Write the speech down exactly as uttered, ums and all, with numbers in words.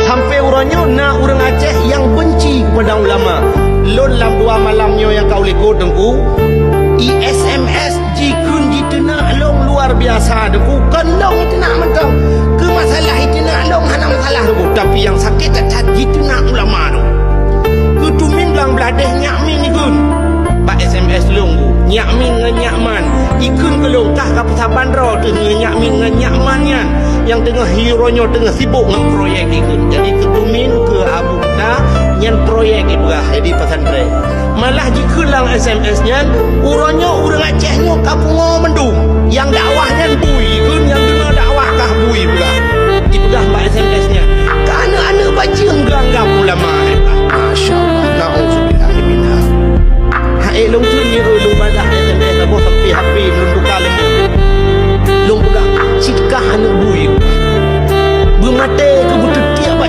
Sampai uroe nyoe na ureuëng Aceh nyang benci kepada ulama. Lôn lam dua malam nyoe nyang ka u likot, Teungku, i S M S jikheun jiteunak lôn luar biasa, Teungku. Kon lôn jiteunak mantong. Keu masalah jiteunak lôn hana masalah, Teungku. Tapi nyang sakét that-that jiteunak ulama, Teungku. Keu tumin blang bladeh nyak min ikheun bak S M S lôn, Teungku. Nyak min ngon nyak man. Ikheun keu lôn kah ka peusaban droe teuh ngon nyak min ngon nyak man nyan nyang teungoh, uroe nyoe teungoh sibok ngon proyek ikheun. Jadi keu tumin, keu Abu Muda, nyan proyek ipeugah jadi pesantren. Malah jikheun lam S M S nyan, uroe nyoe ureuëng Aceh nyoe ka pungo mandum. Nyang dakwah nyan bui, ikheun nyang deungoe dakwah kah bui peugah. Ipeugah bak S M S nyan.